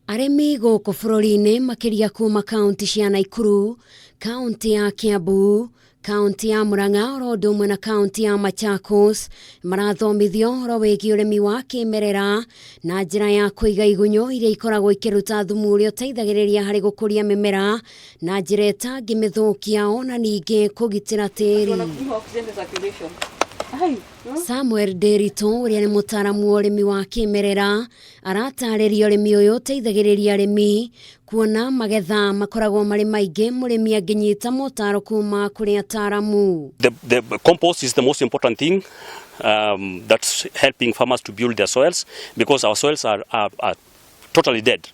Arĩmi gũkũ bũrũri-inĩ makĩria kuma kaunti cia Naikuru, kaunti ya Kiambu, kaunti ya Murang'a oro ũndũ ũmwe na kaunti ya Machakos marathomithio ũhoro wĩgiĩ ũrĩmi wa kĩmerera na njĩra ya kũiga igunyũ iria ikoragwo ikĩruta thumu ũrĩa ũteithagĩrĩria harĩ gũkũria mĩmera na njĩra ĩtangĩmĩthũkia ona ningĩ kũgitĩra tĩri. Samuel Nderitu ũrĩa nĩ mũtaaramu wa ũrĩmi wa kĩmerera aratarĩria ũrĩmi ũyũ ũteithagĩrĩria arĩmi kuona magetha makoragwo marĩ maingĩ mũrĩmi angĩnyita motaro kuma kũrĩ ataramu. The compost is the most important thing that's helping farmers to build their soils because our soils are totally dead.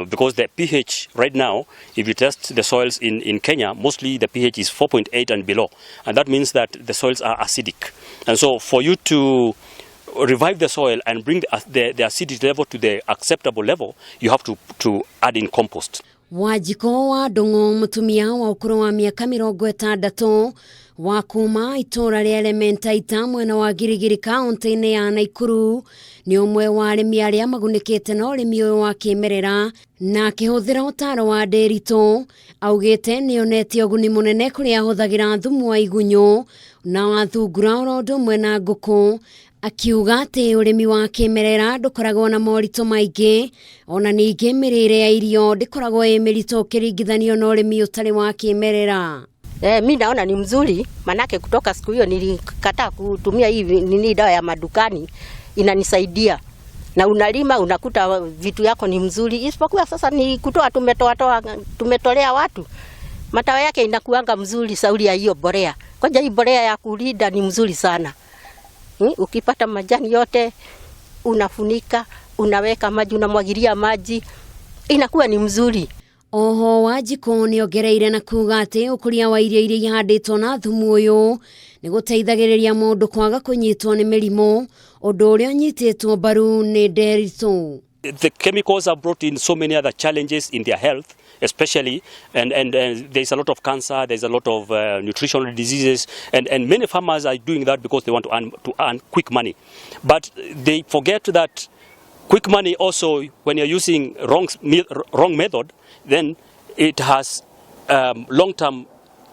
Because the pH right now, if you test the soils in Kenya, mostly the pH is 4.8 and below. And that means that the soils are acidic. And so for you to revive the soil and bring the acidity level to the acceptable level, you have to add in compost. Wanjikũ wa Ndung'u mũtumia wa ũkũrũ wa mĩaka 60 wa kuma itũũra rĩa Elementaita mwena wa Girigiri kaunti-inĩ ya Naikuru nĩ ũmwe wa arĩmi arĩa magunĩkĩte na ũrĩmi ũyũ wa kĩmerera na akĩhũthĩra ũtaro wa Nderitu augĩte nĩonete ũguni mũnene kũrĩa ahũthagĩra thumu wa igunyũ na wa thungura oro ũndũ ũmwe na ngũkũ akiuga atĩ ũrĩmi wa kĩmerera ndũkoragwo na moritũ maingĩ ona ningĩ mĩrĩre ya irio ndĩkoragwo ĩ mĩritũ ũkĩringithanio na ũrĩmi ũtarĩ wa kĩmerera. Mi naona ni mzuri manake kutoka siku hiyo nilikataa kutumia hii nini dawa ya madukani, inanisaidia. Na unalima unakuta vitu yako ni mzuri, isipokuwa sasa ni kutoa tumetolea watu. Matawa yake inakuanga mzuri sauli ya hiyo borea. Kwanza hii borea ya kulinda ni mzuri sana. Ukipata majani yote unafunika, unaweka maji, unamwagilia maji, inakuwa ni mzuri. Oho Wanjikũ nĩongereire na kuga atĩ ũkũria wa irio iria ihandĩtwo na thumu ũyũ nĩ gũteithagĩrĩria mũndũ kwaga kũnyitwo nĩ mĩrimũ, ũndũ ũrĩa ũnyitĩtwo mbaru nĩ Nderitu. The chemicals have brought in so many other challenges in their health, especially, and there's a lot of cancer, there's a lot of nutritional diseases, and many farmers are doing that because they want to earn quick money. But they forget that quick money also, when you're using wrong method, then it has long-term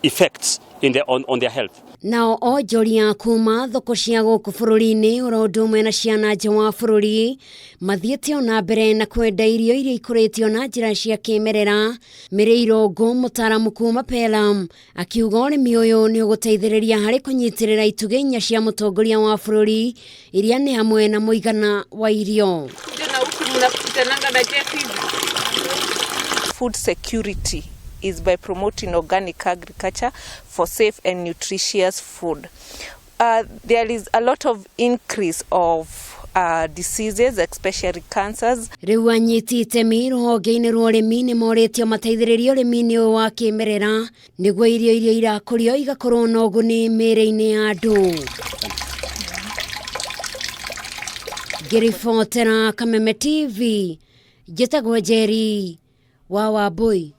effects on their health. Nao onjoria kuma thoko cia gũkũ bũrũri-inĩ oro ũndũ ũmwe na cia na nja wa bũrũri mathiĩte ona mbere na kwenda irio iria ikũrĩtio na njĩra cia kĩmerera. Mĩrĩ Irũngũ mũtaaramu kuma Pelham akiuga ũrĩmi ũyũ nĩ ũgũteithĩrĩria harĩ kũnyitĩrĩra itugĩ inya cia mũtongoria wa bũrũri iria nĩ hamwe na mũigana wa irio. Food security is by promoting organic agriculture for safe and nutritious food. There is a lot of increase of diseases, especially cancers. Rĩu anyiti itemi rũhonge-inĩ rwa ũrĩmi nĩ morĩtio mateithĩrĩrie ũrĩmi-inĩ ũyũ wa kĩmerera nĩguo irio iria irakũrio igakorwo na ũguni mĩĩrĩ-inĩ ya andũ. Ngĩribotera Kameme TV, njĩtagwo Njeri wa Wambui.